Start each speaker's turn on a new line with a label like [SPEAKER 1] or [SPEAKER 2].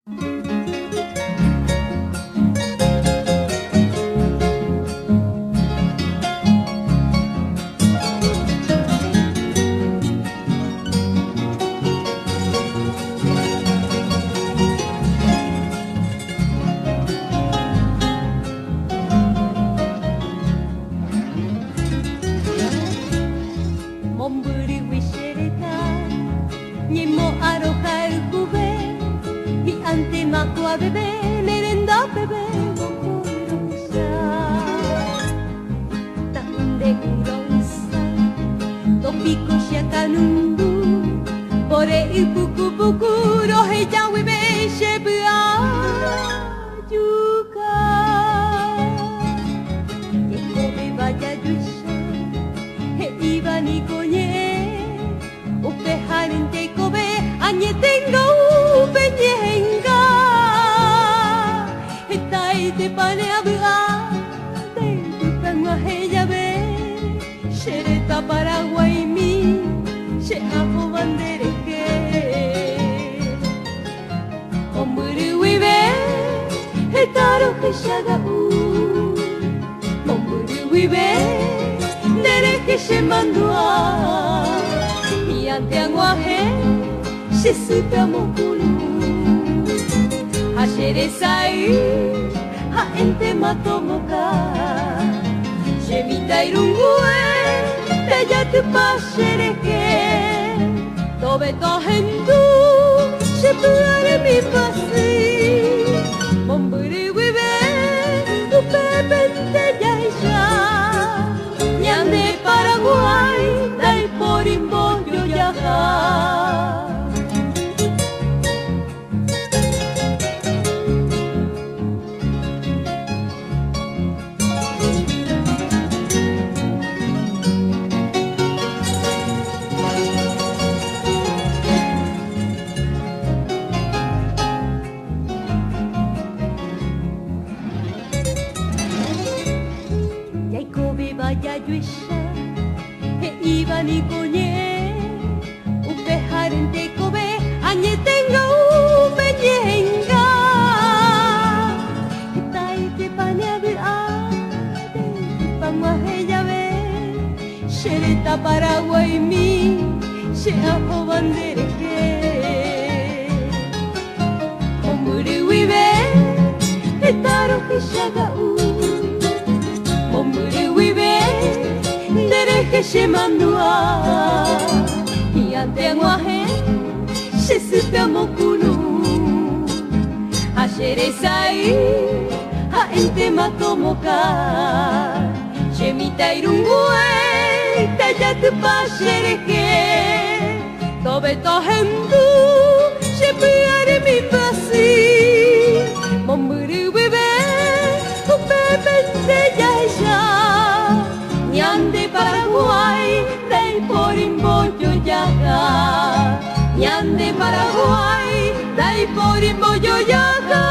[SPEAKER 1] Mombyrýgui che retã ñeimo'ã rohayhuve, hi'ántema ko aveve ne renda peve mokõi rohecha. Ta'unde yro'ysã, topiko che akãnundu, pore'ỹ puku puku roheja guive che py'a juka. Jekovéva jajuecha, he'íva niko ñe'ẽ, upeháre ndeikove añetenga upe ñehenga. Hetaitepa ne avy'a nde ypýpe ag̃uahẽ jave, che retã Paraguaimi, che ahóva nderehe. Mombyry guive heta rohechaga'u, mombyry guive nderehe chemandu'a, hi'ãnte ag̃uahẽ che sýpe amopyrũ, ha che resay ha'éntema tomoka. Che mitãirũngue pejatypa cherehe, tove tohendu che py'are mipasy, mombyry guive upépente jahecha, ñande Paraguái ndaipóri mbojojaha. Jaikovéva jajuecha, he'íva niko ñe'ẽ, upeháre ndeikove añetenga upe ñehenga. Hetaitepa ne avy'a nde ypy jave, che retã Paraguaimi, che ahóva nderehe. Mombyry guive heta rohechaga'u, mombyry guive nderehe chemandu'a, hi'ãnte ag̃uahẽ che sýpe amopyrũ, ha che resay ha'éntema tomoka. Che mitãirũngue tajatypa cherehe, tove tohendu che py'are mipasy, mombyry guive upépente jahecha, ñande Paraguái ndaipóri mbojojaha, ñande Paraguái ndaipóri mbojojaha.